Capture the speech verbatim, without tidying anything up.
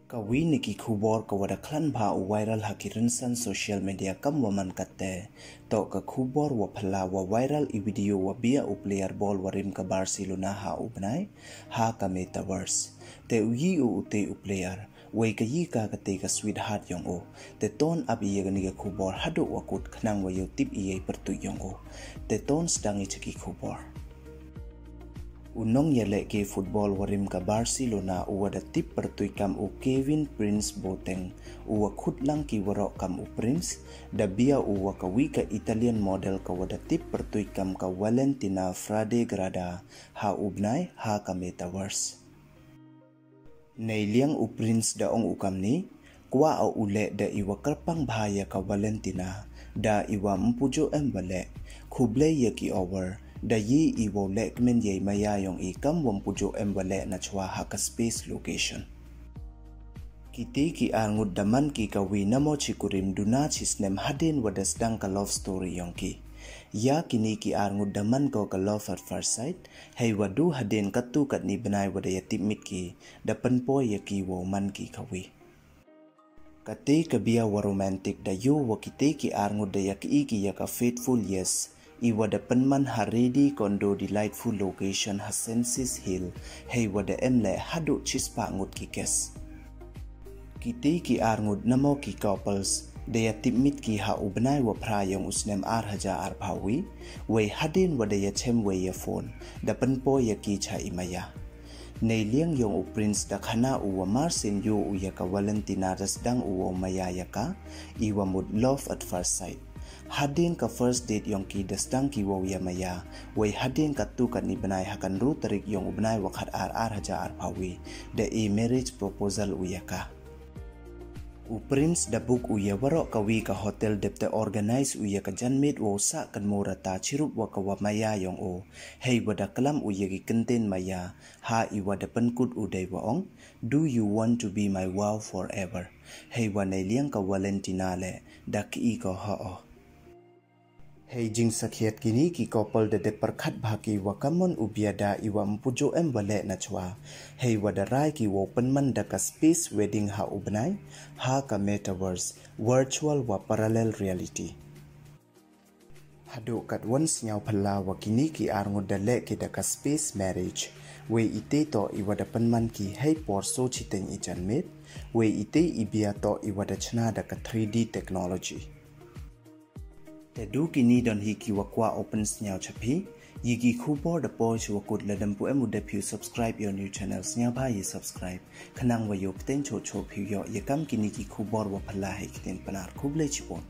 Ka wi na ki khubor ka wa da khlan bha u viral ha ki rynsan social media kam wa man katte, toh ka khubor wa phylla wa viral i video wa bia u player ball wa rim ka Barcelona ha u bnai, ha ka metaverse. Te u yi u u te u player, wei ka yi ka ka te ka sweetheart yong u. Te ton ap i ya kani ka khubor haduh wa kut khnang wa yoh tip i ya i pyrtuit yong u. Te ton sdang i cha ki khubor. U nong ya leh ke football wa rim ka Barcelona u wa da tip pyrtuit kam u Kevin Prince Boateng, u wa khut lang ki warok kam u Prince, da bia u wa ka wi ka Italian model ka wa da tip pyrtuit kam ka Valentina Fradegrada ha u bnai, ha ka metaverse. Nei liang u Prince da ong u kamni, kwah o u leh da i wa kyrpang bha ya ka Valentina, da i wa mpujo em wa leh, khublei ya ki over, da yi i wa u leh kmen ya i maya yong i kam wa mpujo em wa leh na chwa ha ka space location. Kiti ki ar ngut da man ki ka wi namo chi kurim duna chi snem hadien wa da sdang ka love story yong ki. Ya kini ki ar ngut da man ko ka love at first sight, hei wa du hadien katu katni bnai wa da ya tip mit ki, da pynpoi ya ki wow man ki ka wi. Kate ka bia wa romantic da yoh wa kite ki ar ngut da ya ki i ki ya ka faithful yes, i wa da pynman ha Ready Condo Delightful Location ha Sensis Hill, hei wa da em leh haduh chispah ngut ki guest. Kiti ki ar ngut namo ki couples, da ya tip mit ki ha u bnai wa phra yong u snem ar hajar ar phaw wi, wei hadien wa da ya chem wei ya phone, da pynpoi ya ki cha i maya. Nei liang yong u Prince da khana u wa mar sien yoh u ya ka Valentina da sdang u wow maya ya ka, i wa mut love at first sight. Hadien ka first date yong ki da sdang ki wow ya maya, wei hadien katu katni bnai ha ka ynru tarik yong u bnai wa khat ar ar hajar ar phaw wi, da e marriage proposal u ya ka. U Prince da book u ya warok ka wi ka hotel dep te organize u ya ka janmiet wow sah kynmaw rta chirup wa ka wa maya yong u, hei wa da klam u ya ki kyntien maya, ha i wa da pynkut u dei wa ong, "Do you want to be my wow forever?" Hei wa nei liang ka Valentina leh, da ki i ko ho o. Hei jingsakhiat kini ki couple da dep pyrkhat bha ki wa kamon u bia da i wa mpujo em wa leh na chwa. Hei wa da rai ki wow pynman da ka space wedding ha u bnai, ha ka metaverse, virtual wa parallel reality. Haduh katwon sniaw phylla wa kini ki ar ngut da leh ki da ka space marriage. Wei ite toh i wa da pynman ki hei por so chiteng i janmiet. Wei ite i bia toh i wa da chna da ka three D technology. Te du kini don hi ki wa kwah o pynsniaw cha phi. Yi ki khubor da poi cha wa kut, lada ym pu em u dep phi u subscribe ya u new channel, sniawbha ya subscribe, khnang wa yoh pteng choh choh phi u yoh ya kam kini ki khubor wa phylla hei ktien Pnar. Khublei chibun.